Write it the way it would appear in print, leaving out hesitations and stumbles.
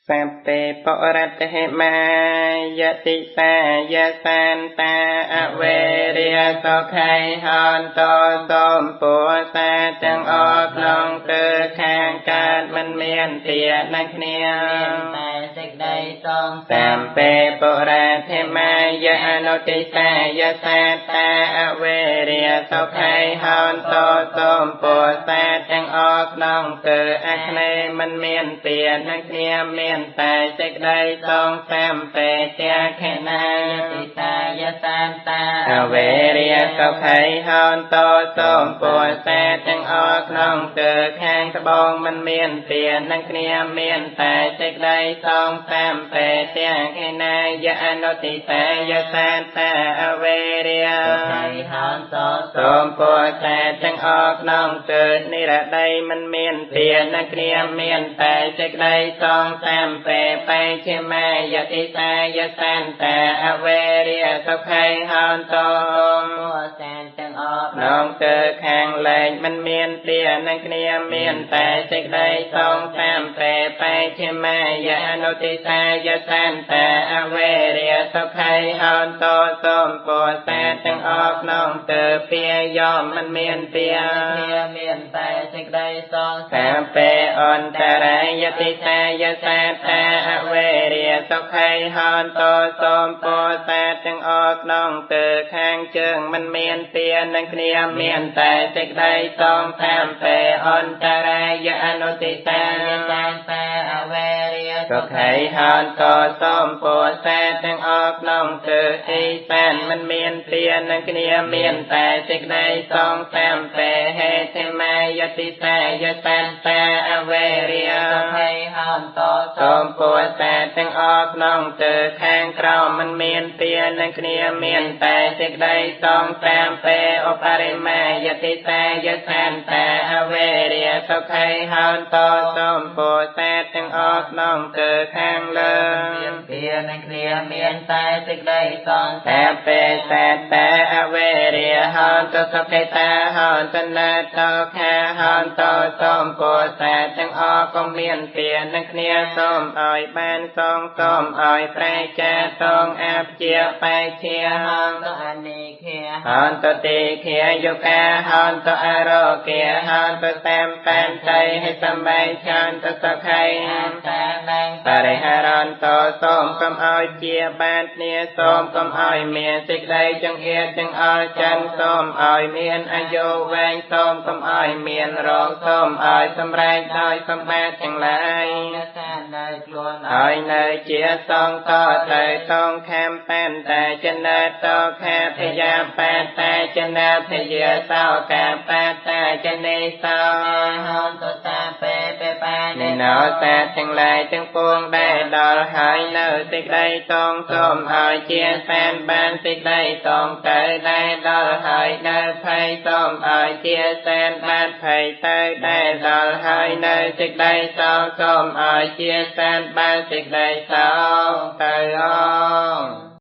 សព្វេបុរតហិមាយតិសាយសាន្តាអវេរិយសុខៃហន្តសូមពោសាទាំងអស់ក្នុងទើខាងកើតមិនមានទានឹងគ្នា តែសេចក្តីសង សំពេបុរធមាយអនុតិសាយសាតាអវេរិយសុខៃហន្តសូមពោសាទាំងអស់ក្នុងទើអគ្នេមិនមានទានឹងគ្នាមានតែសេចក្តីសងសំពេទាខណា តិសាយសាន្តា អវេរិយសុខៃហន្តសូមពោសាទាំងអស់ក្នុងទើខាងត្បូងមិនមានទានឹងគ្នាមានតែសេចក្តីសងសំពេទាខណាយអនុតិសាយសាតាអវេរិយ សុខៃហន្ត សូមពោសាទាំងអស់ក្នុងទើនិរតីមិនមានទានឹងគ្នាមានតែសេចក្តីសងសំពេបេជាមាយតិសាយសាន្តាអវេរិយសុខៃហន្ត ពោសានទាំងអស់ ក្នុងទើខាងលែងមិនមានទានឹងគ្នាមានតែសេចក្តីសងសំពេបេជាមាយអនុតិសាយសាន្តាអវេរិយសុខៃហន្តសូមពោសាទាំងអស់ក្នុងទើពាយមមិនមានទា គ្នាមានតែសេចក្តីសង សាពេអន្តរាយតិសាយសាតាអវេរិយសុខៃហន្តសូមពោសាទាំងអស់ក្នុងទើខាងជើងមិនមានទានឹងគ្នាមានតែសេចក្តីសងតាមពេអន្តរាយអនុតិសា យសាន្តាអវេរិយ សុខៃហន្តសូមពោសាទាំងអស់ក្នុងទើអ៊ីសានមិនមានទានឹងគ្នាមានតែសេចក្តីសងតាមពេហេធមាយតិសាយសាន្តាអវេរិយ សុខៃហន្ត សូមពោសាទាំងអស់ក្នុងទើខាងក្រោមមិនមានទានឹងគ្នាមានតែសេចក្តីសងតាមពេឧបរិមាយតិសាយសាន្តាអវេរិយសុខៃហន្តសូមពោសាទាំងអស់ក្នុងទើខាងលើ មានទានឹងគ្នាមានតែសេចក្តីសង តាពេសាតាអវេរិយហន្តសុខេតាហន្តនតោខាហន្តសូមពោសាទាំងអស់កុំមានទានឹងគ្នាសូមឲ្យបានសងសូមឲ្យប្រែចាតងអាព្យាបែជា ហន្តអនិខា ហន្តតិខាយុកាហន្តអរោគាហន្តតាមបានតៃហិសម័យឆន្ទសុខៃ អន្តាន បរិហារន្តសូមកុំឲ្យជាបានគ្នាសូមកុំឲ្យមានសេចក្តីចង្អៀតចង្អល់ចិនសូមឲ្យមានអាយុវែងសូមកុំឲ្យមានរោគសូមឲ្យសម្រេចដោយសម្បត្តិទាំងឡាយ សានៅខ្លួន ហើយនៅជាសងតទៅតងខំបានតែចនតោខាភយាបាតាចនាភយាសោកាបាតាចនេសោ ហន្តតាពេពេបា និណោសាទាំងឡាយទាំងពួងដែលដល់ហើយនៅសេចក្តីតងសូមឲ្យជាសានបានសេចក្តីតងទៅដែលដល់ហើយនៅភ័យសូមឲ្យជាសានបានភ័យទៅដែលដល់ហើយនៅសេចក្តីសោសូមឲ្យជាសានបានសេចក្តីសោទៅអង។